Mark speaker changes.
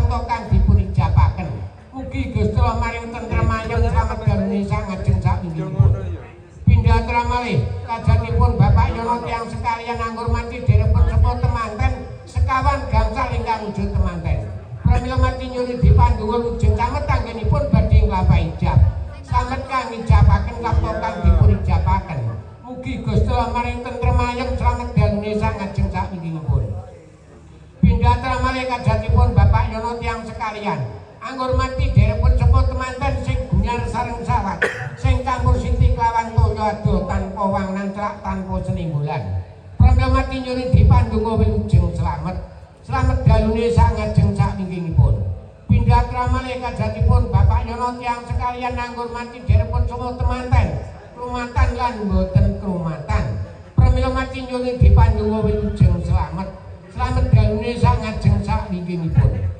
Speaker 1: prapta kang dipun ijabaken. Mugi Gusti Allah maring tentrem ayem slamet dalune sangajeng sakwingkingipun. Pindha malih kajatipun Bapak Yono tiyang sekalian anggurmati derepun sepuh temanten sekawan gangsal ingkang wujud temanten. Pramila mati nyuwun dipandhuwur wilujeng slamet anggenipun badhe nglampahi ijab. Slamet kang ijabaken prapta kang dipun ijabaken. Mugi Gusti Allah maring tentrem ayem slamet dalune sangajeng sakwingkingipun. Pindha malih kajatipun Bapak Yono tiyang sekalian anggurmati derepun sepuh temanten sing gunyar sareng sawat sing campur siti kelawan toya adoh tanpa wangnan celak tanpa seninggulan. Pramila mati nyuwun dipandonga wilujeng slamet. Slamet dalune sangajeng sakwingkingipun. Pindha malih kajatipun Bapak Yono tiyang sekalian anggurmati derepun sepuh temanten krumatan lan boten krumatan. Pramila mati nyuwun dipandonga wilujeng slamet. Slamet dalune sangajeng sakwingkingipun.